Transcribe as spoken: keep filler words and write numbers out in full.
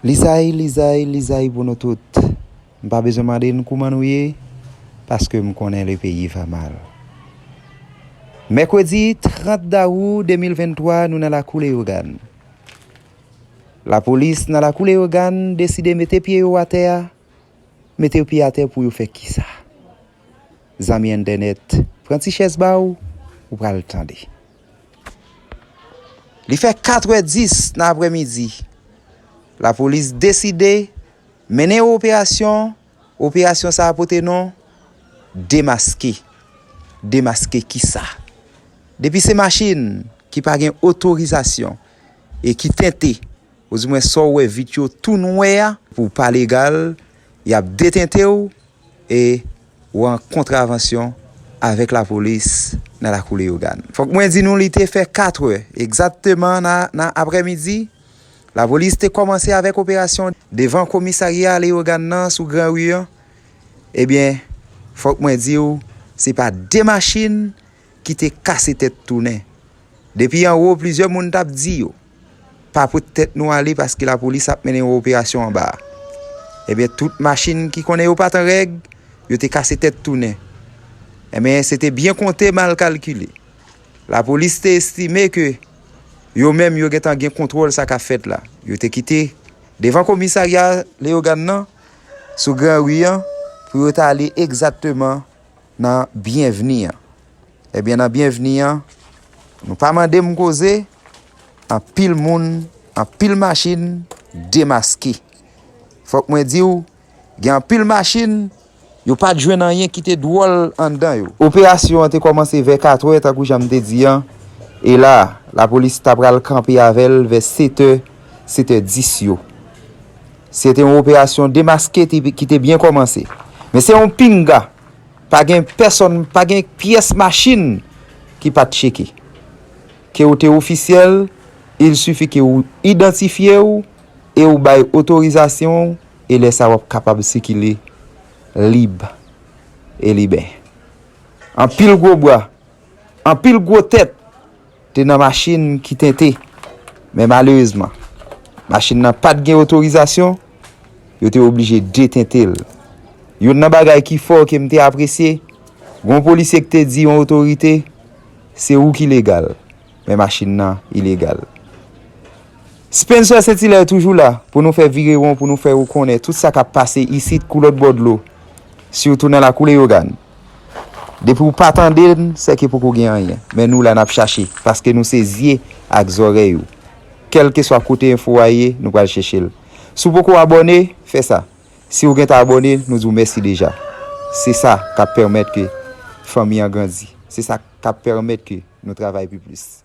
Lizay, lizay, lizay pou nou tout. M pa bezwen mande n kouman nou ye, paske m konnen le peyi va mal. Mèkredi trant dawou de mil venntwa, nou nan lakou Leyogàn. Lapolis nan lakou Leyogàn deside mete pye yo atè a, mete pye atè pou yo fè kisa? Zanmi entènèt, pran ti chèz ba w, ou pral tande. Li fè katrè dis nan aprèmidi. Lapolis deside mennen yon operasyon. Operasyon sa a pote non Demaske. Demaske kisa? Depi se machin ki pa gen otorizasyon e ki tente, ouzimwen sa w wè vit yo tou nwè a, pou pa legal, y ap detente w e w an kontravansyon avèk lapolis nan lakou Leyogàn. Fòk mwen di nou li te fè katrè egzakteman nan, nan aprèmidi. Lapolis te kòmanse avèk operasyon devan komisarya Leyogàn nan sou Gran Ri an. Ebyen, fòk mwen di w, se pa de machin ki te kase tèt tounen. Depi anwo, plizyè moun t ap di yo pa pot tèt nou ale paske lapolis ap mennen yon operasyon anba a. Ebyen, tout machin ki konnen yo pa t an règ, yo te kase tèt tounen. Ebyen, se te byen konte, mal kalkile. Lapolis te estime ke yo menm yo gentan gen kontwòl sa k ap fèt la. Yo te kite devan komisarya Leyogàn nan, sou Gran Ri an, pou yo t ale egzakteman nan Byenvni an. Ebyen, nan Byenvni an, nou pa mande m koze, anpil moun, anpil machin demaske. Fòk mwen di w, gen anpil machin, yo pa t jwenn anyen ki te dwòl anndan yo. Operasyon an te kòmanse vè katrè, tankou jan m te di an, e la, lapolis ta pral kanpe avè l vè setè, setè dis yo. Se te yon operasyon demaske te, ki te byen kòmanse. Men se yon pinga. Pa gen pèsonn, pa gen pyès machin ki pa t tcheke. Ke w te ofisyèl, il sifi ke w idantifye w e w bay otorizasyon w, e lè sa w ap kapab sikile lib e libè. Anpil gwo bra, anpil gwo tèt te nan machin ki tente. Men malerezman, machin nan pa t gen otorizasyon, yo te oblije detente l. Youn nan bagay ki fò ke m te apresye, gen yon polisye ki te di yon otorite, se ou ki legal, men machin nan ilegal. Spencer Saint Hilaire toujou la pou nou fè virewon, pou nou fè ou konnen tout sa k ap pase isit kou lòt bò dlo, sitou nan lakou Leyogàn. Depi w pa tande n, sèke poko gen anyen. Men nou la n ap chache, paske nou se zye ak zòrèy ou. Kèlkeswa kote enfo a ye, nou pral chèche l. Si w poko abòne, fè sa. Si w gentan abòne, nou di w mèsi deja. Se sa k ap pèmèt ke fanmi an grandi. Se sa k ap pèmèt ke nou travay pi plis.